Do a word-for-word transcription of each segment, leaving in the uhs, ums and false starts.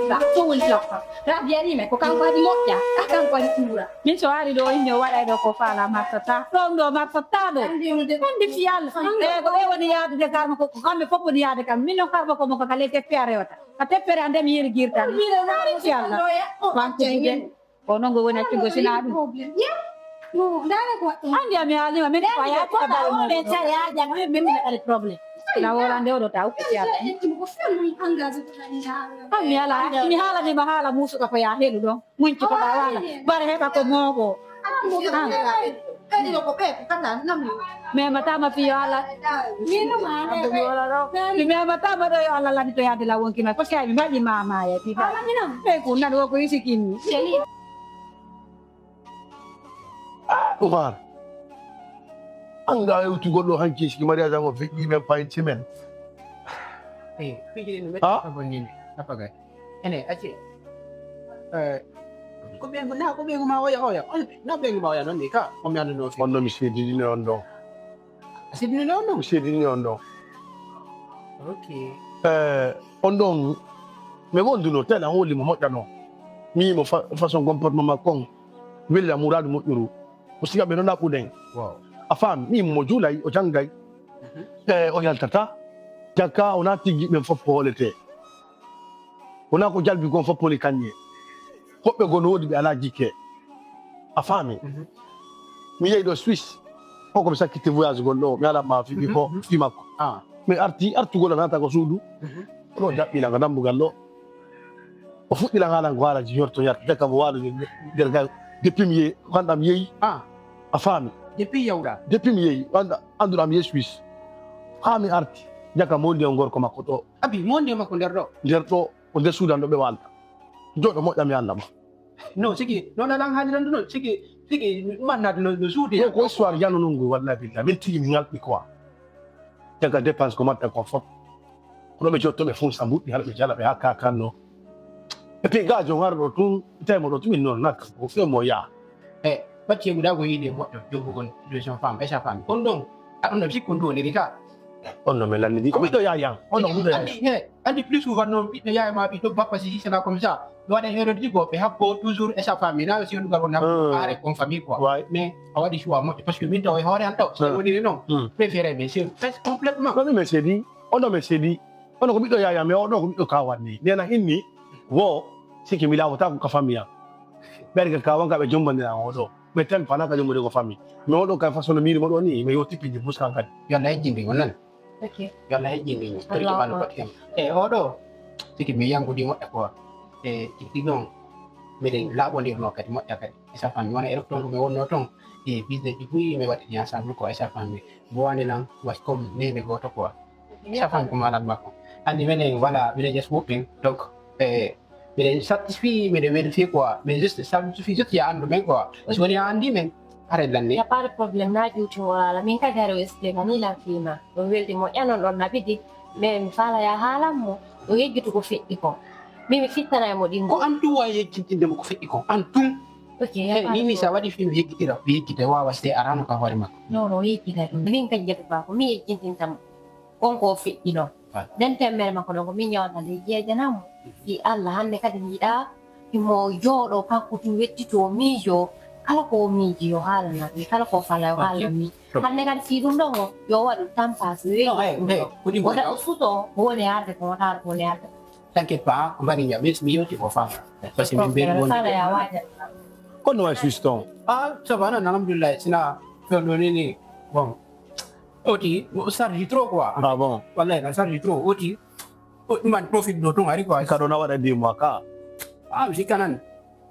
Ɗa, ɗo woni lappa. Rabi yariima ko kanko adi moƴƴa, a kanko adi tuura. Min so ari ɗo, inni o waɗay ɗo ko faala martata. Ɗon ɗo martata ɗo. Andi mo de. Andi fiyal. Eh, ko ɓe woni yaadude karma ko, ko kamɓe fof woni yaade kam. Min noon karma ko mo ko ka les teppere rewata. Ka teppere ande mi yiri girtan. Ari fiyal. Ko noon ngo woni accugo sina ɗum. Andi ami haalima min ko a yaati ka bare mo. Ɓe tari a jang, min min kadi problème. Na wala nde oɗo ta ukki fiyal. Ami ala, mi haalani ma haala muusuka ko ya helu ɗon. Muñci ko ɗa wala. Bare heɓa ko mooɓo. Memata ma fiyo ala. Mi memata ma ɗo yo Allah lami to yaade la wonki ma. Parce que mi mbaɗi mama ya ti ba. Ɓe ko nan wo ko isi kinni. Umar, an ga yewtugol ɗo hanki siki mariage an o feƴƴi men payin semaine. Eh, fiji ɗin metti. Ah? Ko bonni. Apa gay? Ene, acce. Eh, ko ɓe na ko ɓe ma oya oya. Na ɓe ma oya non ni ka. Ko mi ando no fi. On no mi sedi ni on do. Sedi ni on do. Mi sedi ni on do. Ok. Eh, on ɗon mi wonduno tena holi mo moƴƴano. Mi mo façon comportement makko on. Wella muradu moƴƴuru. Ko siga ɓe non ɗaɓɓuɗen. A faami min mo juulay o janngay. E o yaltata. Jaka o naati giɓɓen fof ko hoolete. Wona ko jalbi kon fof woni kañƴe. Woɓɓe goo no woodi ɓe alaa jikke. A faami. Mi yehi ɗo Suisse. Ko ko mi sakkitti voyage gol ɗo mi alaa ma fiɓi ko fi makko. Mi arti artugol a naata ko suudu. Ɗo jaɓɓina ko dambugal ɗo. O fuɗɗiran haalan ko haala junior to yar deka mo waɗo nder ga. Depuis mi yehi ko anɗam yehi. A faami. Depuis yawɗa. Depuis mi yehi anduɗam yehi Suisse. Haa mi arti jaka mondi on gorko makko ɗo. Abi mondi makko nder ɗo. Nder ɗo ko nder suudan ɗo ɓe walta. Joɗo moƴƴa mi anda ma. Non sigi non alan haalirandu non sigi sigi mannade no suudi. Ko histoire yano non ngol wallahi billahi min tigi mi ngalɗi quoi. Caggal dépense ko mbaɗɗen kon fof. Kono ɓe jotto ɓe funsa mbuɗɗi hara ɓe jala ɓe hakka kanno. Et puis ga jon hara ɗo tun temo ɗo tumin noon nakka ko fe mo yaa. E ɓacce guda ko yiide moƴƴo jombugol situation femme et sa femme kon ɗon aɗum no sikko duwoniri ka. On no mi lannidi ko ɓiɗɗo yayan on no ɓiɗɗo yayan. Andi plus souvent noon ɓiɗɗo yaaya ma ɓiɗɗo bappa si sisana comme ça. Mi waɗa erreur ɗi goo ɓe habbo toujours et sa famille na aussi on ɗugal wona are on famille quoi. Mais a waɗi choix moƴƴo parce que min taw e hoore an taw so woniri noon préféré mais c'est presque complètement. Non mais c'est dit on non mais c'est dit on ko ɓiɗɗo yaya mais on ko ɓiɗɗo kawan ni nena inni wo siki mi lawata ko ka famille am. Ɓerga kawan ka ɓe jombandira on ɗo ɓe tan fana ka jombode ko famille mais on ɗo ka façon no miri mo ɗo ni mais yo tippiji buskan kadi. Yo Allah yejjinde mo nan. Yo Allah heƴƴin ɗum. Barke ma no foti kam. E oɗo siki mi yangude moƴƴa quoi. E tigi noon miɗen laaɓondirno kadi moƴƴa kadi e sa famille wona e rokton ko mi wonno toon e business ji buy mi waɗɗini ensemble quoi e sa famille mo wani lan was comme nene gooto quoi e sa famille ko malan makko anndi minen voilà minen just wuppin donc e Miɗen satisfii miɗen welfii quoi mais juste ça me suffit juste ya anndu men quoi si woni a anndi men hare lanni. Ya pas de problème na juuti mo wala min kadi hare o explique ni lan fima ɗum weldi mo ƴanon ɗon nabidi mais mi fala ya haalan mo o yejjutu ko feƴƴi ko min mi fittana e mo ɗin ko an tun wawi yejjintinde mo ko feƴƴi ko an tun ok ya pas de problème ni sa waɗi fim yejjitira yejjita wawa se arano ka hoore makko non non yejjita ɗum min kadi jeto ba ko mi yejjintinta mo Won ko o feƴƴi noon. Nden temmere makko ɗon ko min ñawnata nde jeejanamo. Fii Allah hannde kadi mi yiɗaa himo jooɗoo kanko tun wettitoo miijoo kala ko o miiji yo haalana mi kala ko o fala yo haalana mi. Hannde kadi fii ɗum ɗon o yo waɗu tampaas weeyi ɗum ɗon. Wota o sutoo ko woni arde ko wota ko woni arde. T'inquiète pas, on va rien, mais mi yewti ko faa. Parce que min beri wonde. Sala ya waja. Kono way suisse ton. Ah, ça va, non, alhamdulillah, sina fewndo nini. Bon. Oti, o sardi trop quoi. Ah bon? Wallahi na sardi trop. Oti, o ɗuman profit ɗo tun ari quoi. Ka ɗo na waɗa deux mois ka. Ah, mi sikkanan.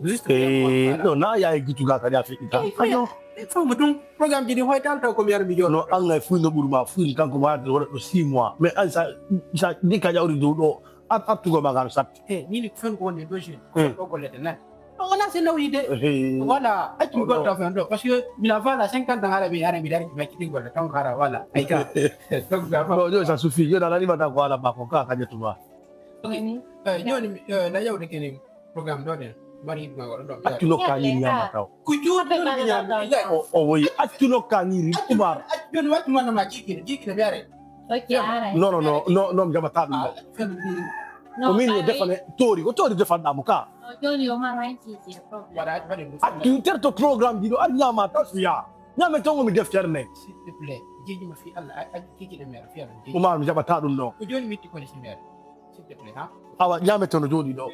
Juste deux mois. Eh, ɗo na yaye gituga kadi a feƴƴita. Ayo. Fawma tun, programme ji ɗi hoytal taw ko mi yara mi jooɗo. No an ngay fuy no ɓurma fuy kanko ma waɗa ɗo six mois. Mais an sa sa ɗi ka jawri dow ɗo artugo ma gano satti. Eh, nini ko fen ko wonde dossier. Ko gollete nan. Wona si nawyi de. Voilà, accu mi golle taw fen ɗo. Parce que mina vala cinquante ans hara mi hara mi dari mi acciti golle tan ko hara voilà. Ay ka. Donc vraiment. Ɗo ɗo ça suffit. Yo dala ni mata ko ala ba ko ka ka jetu ba. Ok. Eh, joni eh, na yawde kene programme ɗo ɗen. Mari yiɗma goɗɗo ɗo. Accu no ka ni nyama taw. Ko joni joni mi nyama. O woyi accu no ka ni ri kubar. Accu joni waccu man ma jikine jikine mi are. Ok, ara. Non non non non non jama tabi. Ko min yo defane Tori, ko Tori defanɗa mo ka. No, jooni yo mar hankiiji e problème. Waɗa, waɗa ɗum. Accu terto programme ji ɗo, ar ñaama tan suya. Ñaame tan mi deftere ne. S'il te plaît, jeejima fii Allah, a, a, kikiɗe mere, fii Allah, jeejima. Umar, mi jaɓata ɗum ɗo. Ko jooni mi itti koni si mere. S'il te plaît, ha? Awa, ñaame tan no jooɗi ɗo.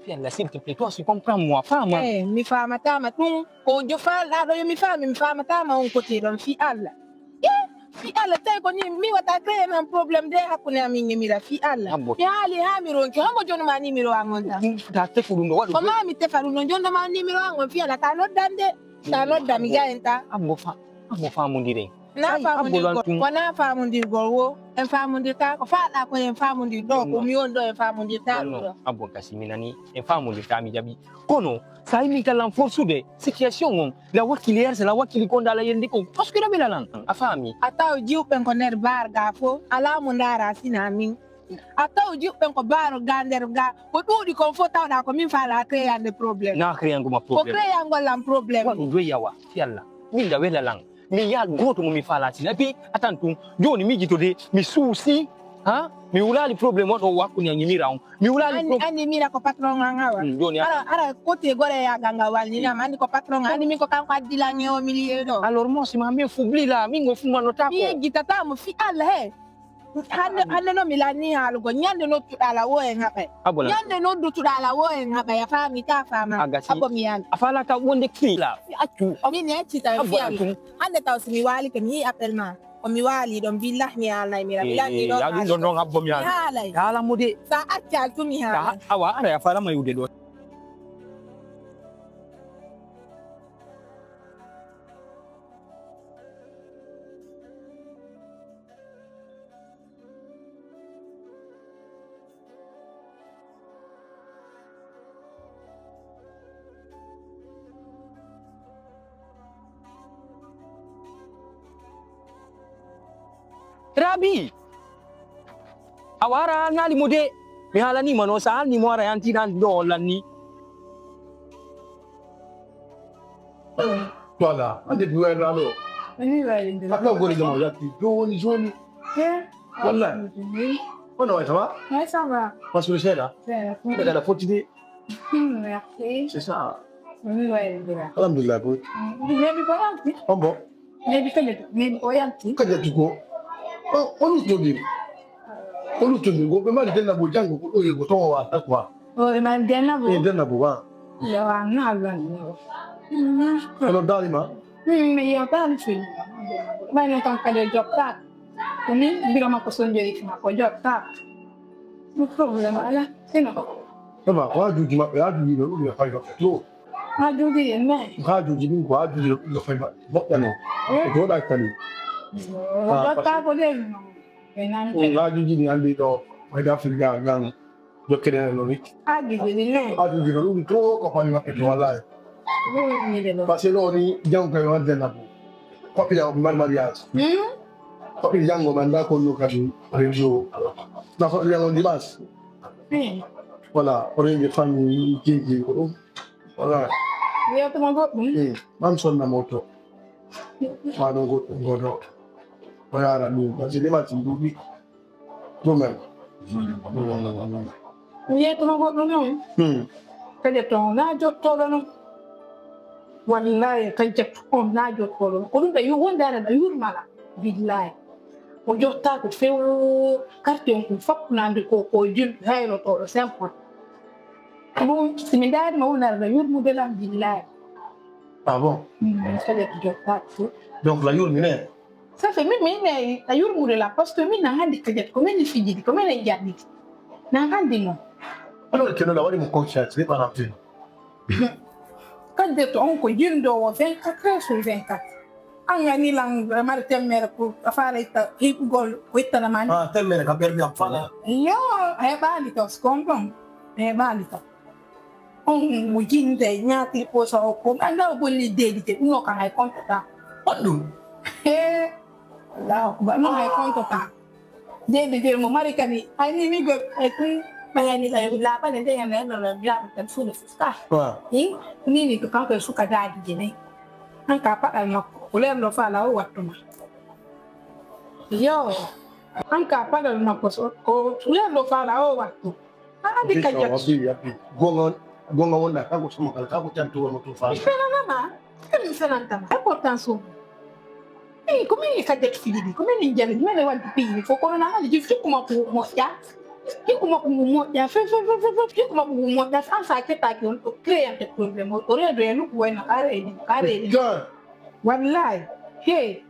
Fii Allah, s'il te plaît, toi, tu comprends moi, faama. Eh, mi faamataama ɗum. Ko jo faalɗaa ɗo, yo mi faami, mi faamataama on kote ɗon, fii Allah. Eh, fii Allah, tawi ko ni, mi wata créé nan problème de hakkunde amin e Mira, fii Allah. Abbo. Mi haali haa mi ronki, hombo jonuma numéro an on tan? Ɗum, ta tefu ɗum ɗo, waɗu. Ko ma mi tefa ɗum ɗon, jonuma numéro an on, fii Allah, ta noddan de. Ta nodda, mi jayen ta. Abbo fa-, abbo faamondiren. Na. Ay, abbo lan faamondirgol. Tun. Ko na faamondirgol wo. En faamondirta ko faalɗaa ko en faamondir ɗo. Ko mi woni ɗo en faamondirta ɗum ɗo. Abbo kasi mi nani en faamondirta mi jaɓi. Kono, sa yimmi ka lan forsude, situation on, la wakkili yersa, la wakkili konda la yendi ko. Parce que la bela lan. A faami. A taw jiwɓen ko nder baar ga fo, alaa mo ndaara sina min. A taw jiwɓen ko baaro ga nder ga, ko ɗuuɗi kon fo tawɗa ko min faala créande problème. Na créango ma problème. Ko créangol lan problème. Waɗu ɗo yawa, yalla. Min da wela lan. Mi yaal gooto mo mi faalatina. Et puis, attends ɗum. Jooni mi jitode, mi suusi. Ha? Mi wulaali problème on ɗo wakkunde an e Mira on. Mi wulaali. Anni, pro- anni Mira ko patron an awa. Mm, jooni a- Ara, ara, kote gore ya ganga walni nam. Anni ko patron an. Anni min ko kanko addi lan e o milieu ɗo. Alors, mo si ma min fubli la, min go fuma no tako. Mi yejjitata mo fii Allah he. Hannde, hannde no mi lanni haalugo. Ñande nodduɗaa la wo en haɓay. Abbo lan. Ñande noddutuɗaa la wo en haɓay. A faami, ta faama. A gasi. Abbo mi yaali. A faala ka wonde kii la. Accu. Min mi accita fii Allah. Accu. Hannde taw si mi waalike, mi yii appel ma. Ko mi waali ɗon, billah mi haalnay Mira. Mi lanni ɗon. Eh, ya ɗum ɗon, ɗon abbo mi yaali. Mi haalay. Haala mo de. Sa accal tu mi haala. Awa, ara ya faala ma yude ɗo. Rabi, a wara a haalnaali mo de. Mi haalanii ma no, so a haalnii mo, ara yantinan ɗo on lanni. Voilà, ande mi wayraano. Ni wayinde. Hakka gori jama yatti joni joni. Eh? Wallahi. Kono way, ça va? Ouais, ça va. Parce que c'est là. C'est là. Daga la fotide. Hmm, merci. C'est ça. Ni wayinde. Alhamdulillah, boy. Ni ko yanti. Ombo. Maybe kadi, maybe o yalti. Kadi ati ko, o, o luttondiri. O luttondiri. Ko ɓe mari denna bo janngo, ko ɗo e ko towa wata quoi. O ɓe mari denna bo? E denna bo, wa. Yo, wa, no, Allah, no. Kono daalima? Hmm, mi yewtaani fii. Ɓayno kan kadi o jokkaaka. Ko min mbira makko sonjori makko jokkaaka. Ɗum problème alaa. Sino. Vraiment, ko haajuuji maɓɓe, haajuuji no ɗum e fayda. Haajuuji ɗin, mais. Haajuuji ɗin ko haajuuji no ɗum e fayda. Moƴƴa no. Eh? Ko jooɗaaki kadi. Ah, jokkaako de. Ɓe nani. Ɗum haajuuji ɗin anndi ɗo, fayda Afrika ngan. Jokkere no ni. Haajuuji ɗin, mais. Haajuuji no ɗum to ko fayda maɓɓe to wallahi. Ɗum ni de ɗo. Parce que ɗo ni janngo kay wadde na ko. Koppita ko mari mariage. Hmm? Koppita janngo man da ko no kadi réseau. Na ko janngo dimanche. Hmm. Voilà, o rengi famille jeeji ko ɗum. Voilà. Yewtuma goɗɗum? Eh, man sonna moto. Ma ɗum goɗɗum godo. O yaara ɗum, parce que dimanche ɗum ɗuuɗi. Ɗum en. Mi yewtuma goɗɗum noon. Hmm. Kadi to na jottooɗo noon. Wallahi, Kajjatu, on na jottooɗo noon. Ko ɗum ɓe yu-, wonde aɗa yurmala. Billahi. O jottaako few quartier on ko fappunande ko, ko jul-, hayrotooɗo, simple. Ɗum, si mi ndaari ma wonde aɗa yurmude lan, billahi. Ah bon? Mm, Kajjatu jottaako. Donc, la yurmine? Ça fait min, min, eh, a yurmude la, parce que min na handi Kajjatu, ko min fijidi, ko min jaɓɓiti. Na handi mo. Alors que no la waɗi mo confiance, ni ɓaram tin. Kajjatu on ko jirdowo vingt-quatre heures sur vingt-quatre. An ngani lan mari temmere pour a fara itta hiɓugol ko ittana mani. Ah, temmere ka ɓerɗe am fala. Yo, a heɓaali to, so kon ɗon. A heɓaali to. On mo jinde ñaati posa o ko. Anda o bonni deedi te, ɗum o kan hay konto ta. Honɗum? He. Allahu akbar. Ɗum hay konto ta. Deedi te mo mari kadi. Ay ni mi go, e ɗum ɓayani kadi laaɓale nde yana yana la grave tan suuɗa fuska. Waaw. Hi, ni ni ko kanko e suka daadi je ne. An ka paɗal makko. Ko lerɗo fa la o wattuma. Yo. An ka panel na ko so ko lelo fala o wattu. An di ka jet. Abi abi. Gonga gonga wonna ka ko sama kala ka ko tantu mo to fa. Fela na ma. Kemi senanta ma. Importance o. Eh, ko mi ka jet fili di. Ko mi ni jale mi ne wanti pi. Ko ko na di fi kuma ko mo ya. Fi kuma ko mo ya. Fi fi fi fi fi kuma ko mo ya. San sa ke ta ki on créer un problème. O re de lu ko na are ni. Are ni. Wallahi. Hey.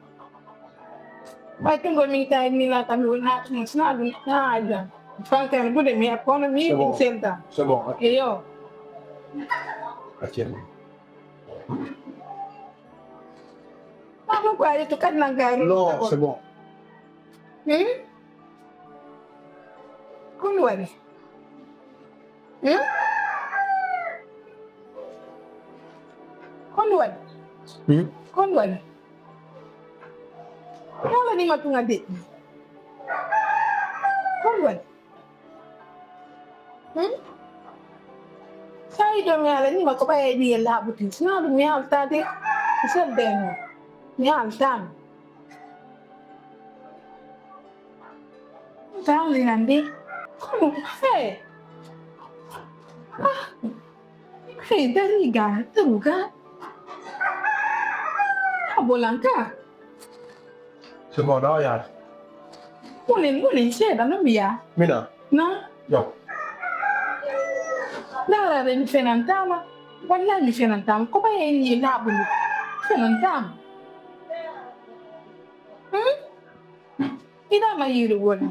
Ɓay tungo min tawi mina kami wona tun sina ɗum na aja. Fankan gude mi kono mi ɗum selda. C'est bon. Ok. Eyo. Actuellement. Papa ko ayi to kan nan gari. Non, c'est bon. Hmm? Kun wani. Hmm? Kon wani. Hmm? Kon wani. Yala ni matunga de. Kon wani. Hmm? Sai do mi ala ni mako ba e ni la buti. Sina do mi ala tade. Sel de no. Mi ala tan. Tawlinande. Kono, hey. Ah. Hey, dariga, daruga. Abolanka. C'est bon, non, ya. Munen, munen, seda, no biya. Mina. Na? Yo. Lara de mi fenantama. Wallahi mi fenantama. Ko ba yen yi labu ni. Fenantama. Hmm? Ina ma yiri woni.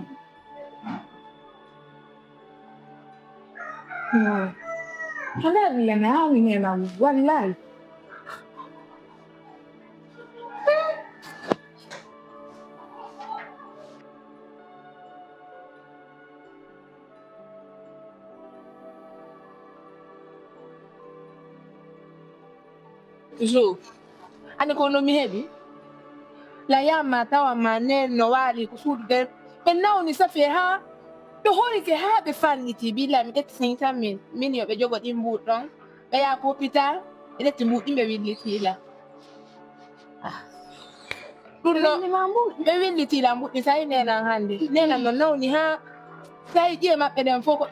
Halal lana awi nena wallahi. Zo, ani ko no mi heɓi? La yamma tawa ma nen no waali ko suudu den. Ɓe nawni safe haa ɓe horike haa ɓe fanniti. Billahi mi ƴetti cinq cent mille min yo ɓe jogo ɗin mbuuɗi ɗon. Ɓe yaha ko hôpital ɓe ƴetti mbuuɗi ɗin ɓe williti la. Ah. Ɗum ɗo ɓe williti la mbuuɗi sa yi nenan hannde. Nenan no nawni haa sa yi ƴiye maɓɓe ɗen fof ko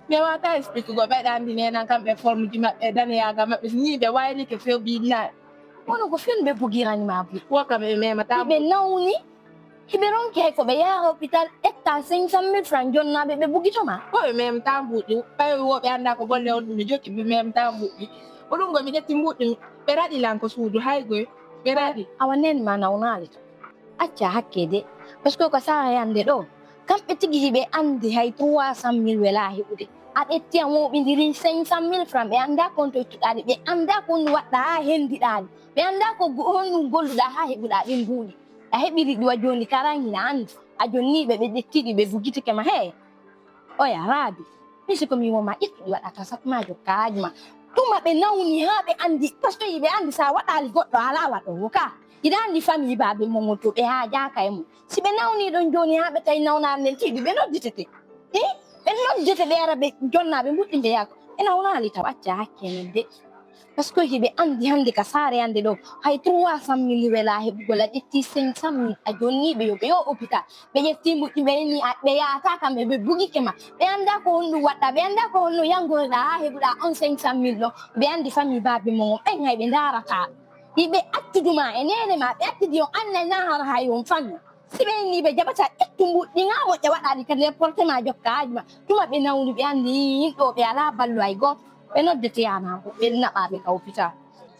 mi wata explique go ɓeɗa andi nenan kamɓe forme ji maɓɓe daneyaagal maɓɓe ni ɓe waylike few billahi. Kono ko fen ɓe bugirani ma bu. Wo kam ɓe memata. Ɓe nawni hiɓe ronki hay ko ɓe yaha hôpital ƴetta cinq cent mille francs jonnaɓe ɓe bugito ma. Ko ɓe memata mbuɗi ɓay wo ɓe anda ko golle on ɗum ɓe jokki ɓe memata mbuɗi. Ko ɗum go mi ƴetti mbuɗi ɓe raɗi lan ko suudu hay goy ɓe raɗi. Awa nen ma nawnaali to. Acca hakke de. Parce que ko sara yande ɗo kamɓe tigi hiɓe andi hay trois cent mille wela heɓude. A ƴetti a moɓidiri cinq cent mille francs ɓe anda kon to ittuɗaɗi ɓe anda kon waɗɗa ha hendiɗaɗi ɓe anda ko honɗum golluɗa ha heɓuɗa ɗin duuɗi. A heɓiri ɗuwa joni karan hina andi a jonniɓe ɓe ƴettiɗi ɓe bugitike ma he. Oya raabi. Min siko mi woma ittuɗi waɗata sakmajo kaaji ma. Tuma ɓe nawni ha ɓe andi parce que yiɓe andi sa waɗali goɗɗo ala waɗowo ka. Hiɗa andi famille babe mon to ɓe ha jaka e mum. Si ɓe nawni ɗon joni ha ɓe tawi nawnare nden tiɗi ɓe nodditete. I ɓe nodditete ɓe ara ɓe jonna ɓe mbuɗɗinde yako. Ɓe nawnali taw acca hakke men de. Parce que hiɓe andi hande ka saare ande ɗo hay trois cent mille wela heɓugol a ƴetti cinq cent mille a jonni ɓe yo ɓe yo hôpital. Ɓe ƴetti mbuɗɗi ɓe ni ɓe yahata kamɓe ɓe bugike ma. Ɓe anda ko honɗum waɗɗa ɓe anda ko honno yangoyɗa ha heɓuɗa on cinq cent mille ɗo. Ɓe andi famille babe mon on ɓen hay ɓe darata. Iɓe attuduma e nene ma ɓe attudi on annay na hara hay on famille. Si ɓe inni ɓe jaɓata ƴettu mbuɗɗi nga moƴƴa waɗaɗi ka nder porte ma jokka haaju ma. Tuma ɓe nawni ɓe anndi yimɓe o ɓe alaa ballo hay gooto. Ɓe noddete yaanaako ɓe naɓaaɓe ka hôpital.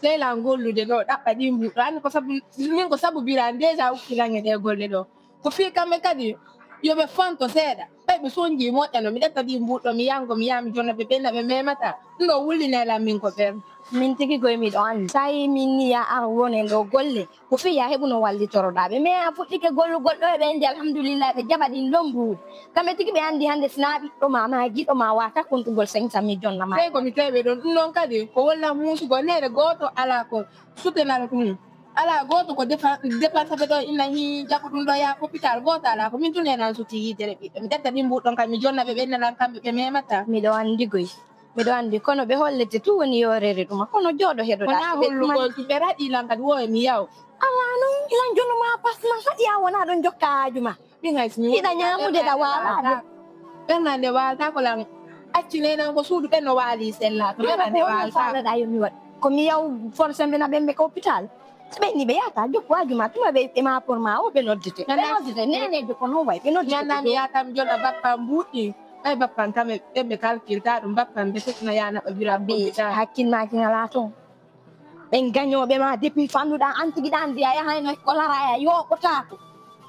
Sey la gollude ɗo ɗaɓɓa ɗi mbuɗɗo anndi ko sabu min ko sabu birani déjà ukkirange ɗe golle ɗo. Ko fii kamɓe kadi yo ɓe fonto seeɗa. Ɓay ɓe sonji moƴƴa no mi ƴetta ɗi mbuɗɗo mi yango mi yaha mi jonna ɓe ɓenna ɓe memata. Ɗum ɗo wullinay lan min ko ɓen. Min tigi koye miɗo anndi. Tawi min ni ya ar wonen ɗo golle. Ko fii ya heɓuno wallitoroɗaa ɓe. Mais a fuɗɗike gollugol ɗo e ɓe ende alhamdulillahi ɓe jaɓa ɗin ɗon buuɗi. Kamɓe tigi ɓe anndi hannde sinaa ɓiɗɗo ma maa giɗo ma wata kontugol cinq cent mille jonna ma. Tawi ko mi tawi ɓe ɗon ɗum noon kadi ko wolla muusugol neɗɗo gooto alaa ko sutenal ɗum. Alaa gooto ko dépense ɓe ɗo ina hi jaɓu ɗum ɗo yaha hôpital gooto alaa ko min tun enan suti yiidere ɓiɗɗo mi ƴetta ɗin mbuɗɗon kam mi jonna ɓe ɓennanan kamɓe ɓe memata. Miɗo anndi goy. Miɗo anndi kono ɓe hollete tu woni yoorere ɗuma kono jooɗo heɗoɗa. Wona hollugol tu ɓe raɗi lan kadi wo e mi yaw. Alaa non ilan jonuma pasma haɗi a wona ɗon jokka haaju ma. Ɗin hay si mi hiɗa ñaamude ɗa waalaade. Ɓernde nde waalata ko lan. Acci nenan ko suudu ɓen no waali sella. Ɓernde nde waalata. Faalaɗa yo mi waɗ. Ko mi yaw forcé mbe na ɓen ɓe ka hôpital. So ɓen ni ɓe yata jokku waaju ma tuma ɓe ɓe ma pour ma o ɓe noddete. Ɓe noddete nenejo ko non way ɓe noddete. Ñanami yatam jona bappa mbuɗi. Ɓay bappan kam ɓe ɓe calcule ta ɗum bappan ɓe sesna yana ɓe bira. Bi hôpital. Hakkil ma ki ngala ton. Ɓen gañooɓe ma depuis fannuɗa an tigi ɗan mbiya yahayno ko laraya yoɓotaako.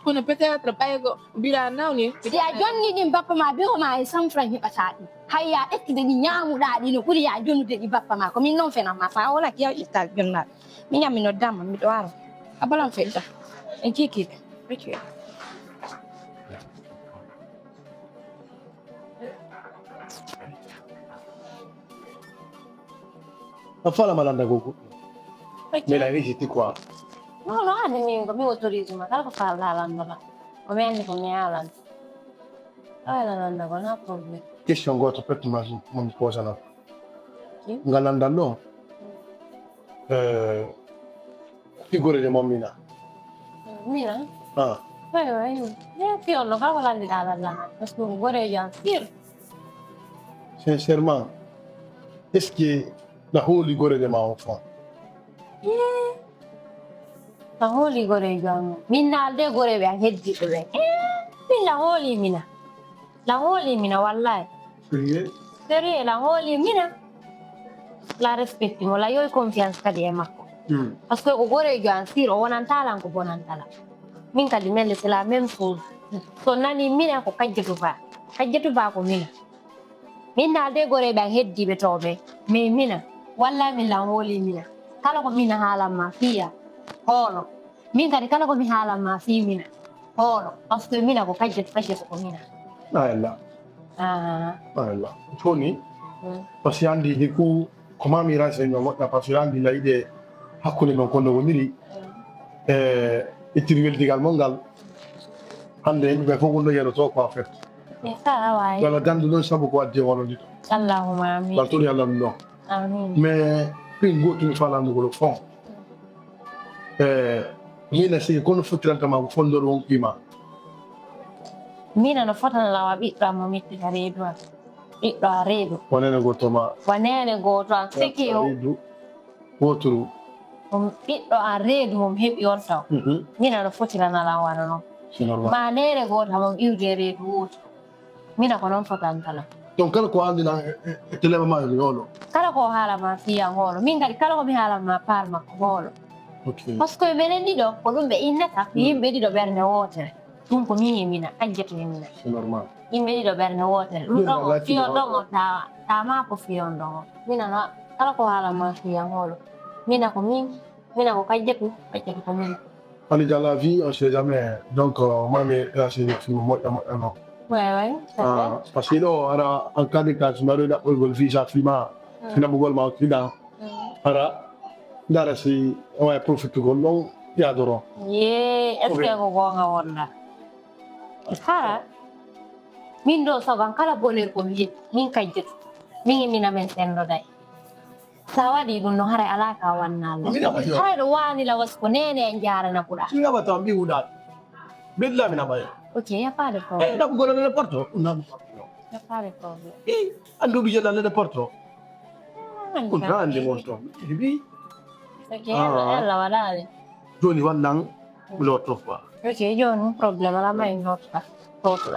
Kono peut-être ɓaygo bira nawni. Si a jonni ɗin bappa ma be o ma e cent francs heɓata ɗin. Hay ya ƴettude ɗi ñaamuɗa ɗi no ɓuri ya jonnude ɗi bappa ma ko min non fenan ma fa wona ki yaw ƴetta jonnaɗo. Mi ñammi noddama miɗo ara. A balan feƴƴa. En kikiɗe. A fala malanda gogo. Mais la régie ti quoi? Non, non, ande min ko mi autorise ma kala ko falɗa landa ma. Ko mi andi ko mi alan. Ala landa ko na problème. Question goto pet ma mo mi posa na. Nga landa no. Euh, figure de momina. Mina? Ah. Ayo, ayo. Ne fi on no ka wala ndi dala la. Parce que gore ya fir. Sincèrement, est-ce que la holy gore de ma enfant? La holy gore ya. Min na de gore be heddi ko be. Min la holy mina. La hooli mina wallahi. Sérieux? Sérieux la hooli mina. La respecti mo la yowi confiance kadi e makko. Parce que ko goreejo an sir o wonanta lan ko bonanta la. Min kadi melle c'est la même chose. So nani mina ko kajjatu ba. Kajjatu ba ko mina. Min na de goreeɓe an heddiiɓe tooɓe mais mina wallahi min lan hooli mina. Kala ko mina haalan ma fiya hoolo. Min kadi kala ko mi haalan ma fii mina. Hoolo parce que mina ko kajjatu kajjatu ko mina. Ayalla. Ah. Ayalla. Toni. Parce que andi ni ku ko mami renseignement moƴƴa parce que andi la idée hakkunde men kondo woniri. E ittir weldigal mon ngal. Hande yimɓe ɓe fof wonno yeroto quoi en fait. Wala gandu noon sabu ko addi wonodiɗo. Allahuma amin. Wala toni Allah ɗum ɗon. Amin. Mais ɗin gotumi falandugol fon. E mina sigi kono fottiranta ma ko fondor won qima. Mina no fotana lawa ɓiɗɗo am mo metti ka reedu am. Ɓiɗɗo a reedu. Wonene goto ma. Wonene goto am siki o. Reedu. Woturu. Ɗum ɓiɗɗo an reedu mum heɓi on taw. Mina no fotirana lan wano non. Ma neere goota mum iwde reedu wootu. Mina ko non fotantana. Donc kala ko anndina e telema ma mi hoolo. Kala ko haala ma fiya hoolo. Min kadi kala ko mi haala ma par makko hoolo. Parce que menen ɗiɗo ko ɗum ɓe innata yimɓe ɗiɗo ɓernde wootere. Ɗum ko min e mina, ajjata e mina. C'est normal. Yimɓe ɗiɗo ɓernde wootere. Ɗum ɗon o fiyon ɗon o tawa. Tama ko fiyon ɗon o. Mina no kala ko haala ma fiyan hoolo. Mina ko min, mina ko kajjatu, kajjatu ko min. Hani dans la vie, on sait jamais. Donc, euh, moi, mais là, c'est des films moƴƴa moƴƴa non. Ouais, ouais. Ah, parce que non, ara an kadi ka sumaro da ɓoygol visa fima. Fina ɓugol ma o kida. Ara ndara si o wawi profitugol ɗon yadoro. Ye, est-ce que ko gonga wonda? Hara min ɗo sogan kala bonir ko mi min kajjatu min e min amen sendoday. Sa waɗi ɗum no haray ala ka wannalla. Haray ɗo wani lawas ko nene en jarana kuɗa. Singa ba tan ɓi wuɗa. Bella mina bayo. Ok, ya pas de problème. Eh, ɗaɓugol nene porto. Ya pas de problème. Eh, andu ɓi jela nene porto. Kun ta andi mon to. Bi. Ok, Allah waɗali. Joni wannan mi lotto fa. Ok, joni problème ala may lotto. Lotto.